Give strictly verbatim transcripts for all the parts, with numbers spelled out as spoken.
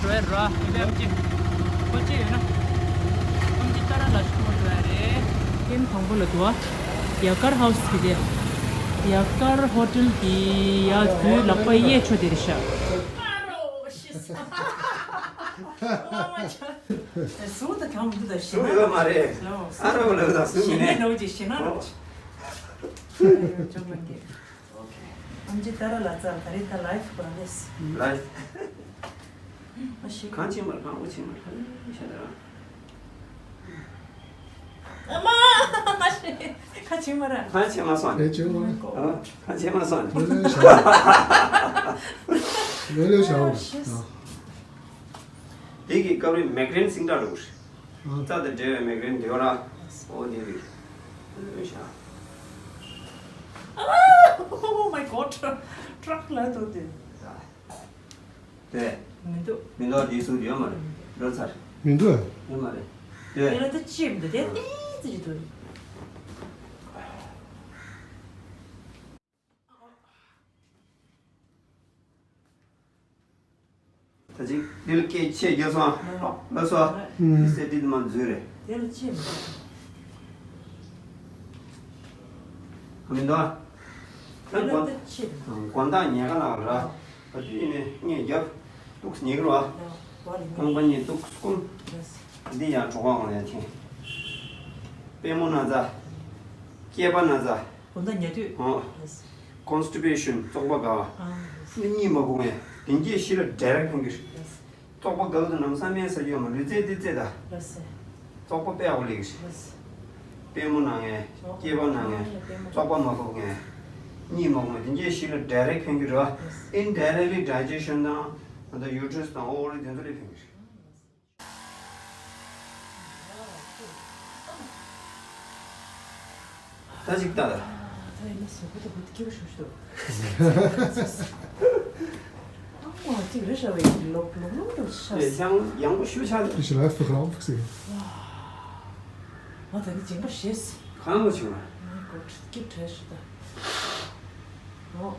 འགྲོ་ཡ་ར། ཨེམ་ཆི་ཁོ་ཅི་ཡོད་ན། ཨེམ་ཆི་ཏཱ་ར་ལ་ཆུ་མོ་འགྲོ་ཡ་རེད། ཀེམ་དང་པོ་ལ་འདུག་ཡ་ཀར་ཧའུ་སི་གི་རེད། ཡ་ཀར་ཧོ་ཊེལ་གི་ཡ་དུས་ལག་པ་གཡས་ཕྱོགས་དེ་རེད་ཤག་ཟུག་ད་གང་མི་འདུག་ད་ཞེ་ན། ཡོད་མ་རེད། ཨ་རོ་ལ་ད་ཟུག་ཞེ་ན་མིན་ནས། འགྲོ་ཅི་ཞེ་ན་འགྲོ་ཅི། ཨེམ་ཆི་ཏཱ་ར་ལ་ཙར་ད་རེད་ད་ལའིབ་གོ་རེས། ལའིབ། ཨ་ཤི། གང་ཆེ་མར་གང་འོ་ཆེ་མར་ཤ་ད་ར། ཨ་མ་ཨ་ཤི། ཁ་ཆེ་མ་ར། གང་ཆེ་མ་སོང་། ཨེ་ཆེ་མ། ཨ་གང་ཆེ་མ་སོང་། ལོ་ལོ་ཞའོ། ལོ་ལོ་ཞའོ། ཨ་ཤི། ཨ། དེ་གི་སྐབས་རེ་མེག་རེན་སིང་ཏྲ་རུ། ཨ། རྩ་དང་འབྲེལ་བའི་མེག་རེན་དེ་བ་ལ། ཨོ་དེ་རེད། ཨོ་ཡོད་ཤག Oh my god. ཊྲག་ལ་འདུག་དེ། དེ། མི་འདུག་མི་འདུག་དེ་སུ་ཡོད་མ་རེད། འགྲོ་ཚར། མི་འདུག་ཡོད་མ་རེད། དེ། དེ་ལ་དེ་ཅིབ་འདུག་དེ་ཏིང་ཙི་ཅིག་འདུག་ད་ཅིག་འདི་ལ་སྐད་ཆེ་རྒྱག་སོང་། ལགས་སོ། ཨུམ། འདི་སེ་ཏི་དེ་མ་འཛུལ་རེད། དེ་ལ་ཅི་མི་འདུག་མི་འདུག་ད་དེ་ལ་དགོན་ད་ཅི་མི་འདུག་དགོན་བདག་ཉལ་ཁ་ལ་ར། ད་དུས་ཡིན་ནས་ངས་རྒྱབ་ཏུག་ཉལ་གི་ར། ཁང་པ་གཉིས་ཏུག་སྐུམ། འདི་ཡང་གྲོགས་པ་ངོ་ཡང་ཁྱེད། པད་མོ་ན་ཚ། སྐྱེས་པ་ན་ཚ། དགོང་དག་ཉལ་དུས། ཨོ། Constipation བཙོག་པ་དགའ་བ། ཨ། ནི་གཉིད་མ་ཁུག་ངས་དེ་འགྱེད་གཞི་ལ་direct ཕན་གྱི་རེད། བཙོག་པ་དགའ་བ་དང་ནམ་སང་མེད་ས་རྒྱུ་མ་ལུས་རྩལ་དེ་རྩལ་ད། ལགས་སེ། བཙོག་པ་དཔེ་ཡག་པོ་ལེགས་ཀྱི་རེད། ལགས་སེ། པད་མོ་ན་ངས། སྐྱེས་པ་ན་ངས། པད་མོ། བཙོག་པ་མ་ཁུག་ངས། གཉིད་མ་ཁུག་ངས་དེ་འགྱེད་གཞི་ལ་direct ཕན་གྱི་རེད་བ། ལགས་སེ། Indirectly digestion དང་། ད་ལྟ་uterus དང་ovary དེ་ཚོ་ལ་ཕན་གྱི་རེད། ད་ཅིག་ལྟ་ད། ད་ཡིན་ན་གཟུགས་པོ་དེ་བུ་དེ་སྐྱིད་པོ་ཞུ་ཞུ། ཨ་མ་ཅིག་རེ་ཧྲ་བའི་ལོག་ལོག་ལོག་ཏུ་ཤ། དེ་ཡང་ཡང་པོ་ཞུ་ཆ། དེ་ཤི་ལ་ཕུག་རང་ཕུག་སི། ང་ད་ནི་སྦྱིན་པ་བཞེས། གང་ལ་བྱུང་བ། ངའི་སྒོ་སྐྱིད་བྲལ་ཞུ་ད། ཨོ།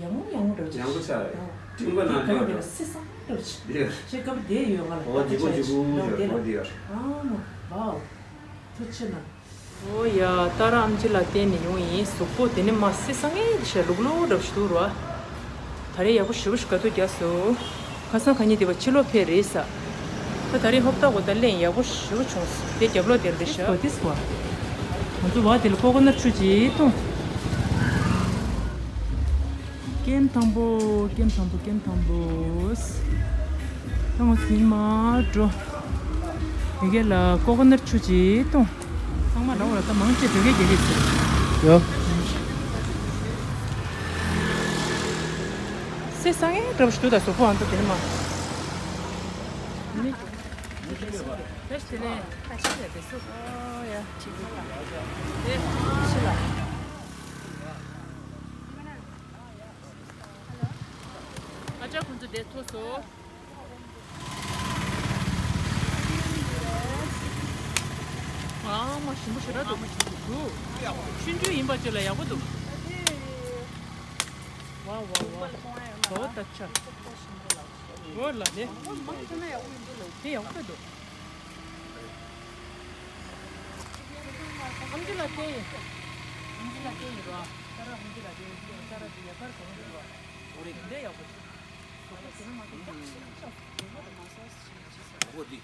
ཡང་མོ་ཡང་མོ་འགྲོ་ཅི། ཡང་མོ་ཆ་རེད། ཨོ། སྤྲིན་པ་ནང་དེ་ག་ལ་འགྲོ་ཡོད། སི་སང་འགྲོ་ཅི། འདི་ཡོད། ཁྱེད་སྐབས་བསྡད་ཡོད་ང་ལ། ཨོ་འདི་པོ་འདི་པོ་འོ་འདི་ལ། འོ་འདི་ཡོད། ཨ་མོ། ཝའོ། ཐུགས་ཆེ་གནང་། ཨོ་ཡ། ཏཱ་ར་ཨམ་ཆི་ལ་བསྟན་ནས་ཡོང་ཡིན། གཟུགས་པོ་དེ་ནི་མ་སི་སང་ངེ་དེ་ཤ་ལུག་ལུག་འགྲོ་ཞིག་འདུག་རོ། ད་རེས་ཡག་པོ་ཞེ་པོ་ཞིག་དགའ་སྡུག་རྒྱག་སོང་། ཁ་སང་ཁ་ཉིན་དེ་བ་ཕྱི་ལོགས་ཕེབས་རེད་ས། ད་ད་རེས་ཧོབ་ཏག་གོ་ད་གླེང་ཡག་པོ་ཞེ་པོ་བྱུང་སོང་། དེ་རྒྱབ་ལོགས་དེར་འདི་ཤག་ང་ཚོ་བ་དེ་ལ་ཀོ་ཀོ་ནཊ་ཆུ་ཅིག་འཐུང་། ཀེམ་དང་པོ། ཀེམ་དང་པོ། ཀེམ་དང་པོ། ད་ང་ཚོ་ཡིན་མ་འགྲོ། ཡི་གེ་ལ་ཀོ་ཀོ་ནཊ་ཆུ་ཅིག་འཐུང་། ཚང་མ་ལ་འོ་ལ་ད་མང་ཆེ་བོད་སྐད་རྒྱག་གི་ཟེར། ཡ། སེ་སང་ངེ་འགྲོ་བ་ཞིག་འདུག་ད་གཟུགས་པོ་ཨ་མདོ་དེ་ནི་མ། ནི། བེ་ཤ་དེ་ནས་ཁ་ཤས་ལ་བེ་སུ། ཨོ་ཡ། ཅིག་གི་ཁ། དེ་ཤི་ལ། ཨ་ཅག་ཁོང་ཚོ་དེ་ཐོ་སོ། ཨ་མ་ཞིམ་པོ་ཞེ་དྲག་འདུག་ཆུང་ཆུང་ཡིན་པ་ཅིག་ལ་ཡག་པོ་འདུག་ཝ་ཝ་ཝ། ཝ་ད་ཆ། ཝ་ལ་ལེ། དེ་ཡག་པོ་འདུག་ཨམ་ཅི་ལ་བསྟན་ཡིན། ཨམ་ཅི་ལ་བསྟན་ཡིན་རོ། ཏཱ་ར་ཨམ་ཅི་ལ་བསྟན་ཡིན། ཏཱ་ར་དེ་ཡག་པར་གང་འདུག་རོ། འདི་ཡག་པོ་འདུག་ཨོ་དེ།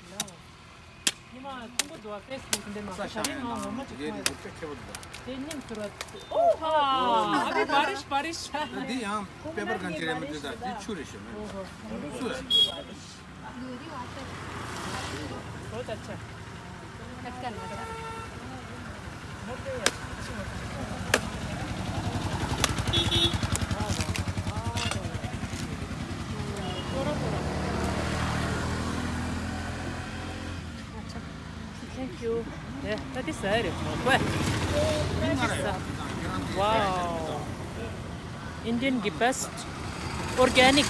ཉི་མ་ཐུང་པོ་འདུག་ཨ་ཕེ་སི་བུག་འདི་ནང་ས་ཤ་ཡང་ནང་ངོ་མ་ཅིག་གང་ཡོད། དེ་ནིམ་ཟེར་བ། ཨོ་ཧ། ཨ་ཕི་བཱ་རིཤ་བཱ་རིཤ། འདི་ཡང་པེ་པར་གང་ཅི་རེད་མི་འདུག་ད་འདི་ཆུ་རེད་ཤོད་མེད། ཨོ་ཧོ། ཆུ་རེད། ཨོ་ད་ཆ། Thank you. ད་དེ་ཟ་ཡ་རེད། ཝེ། ད་དེ་ཟ། Wow. Indian གི་best organic.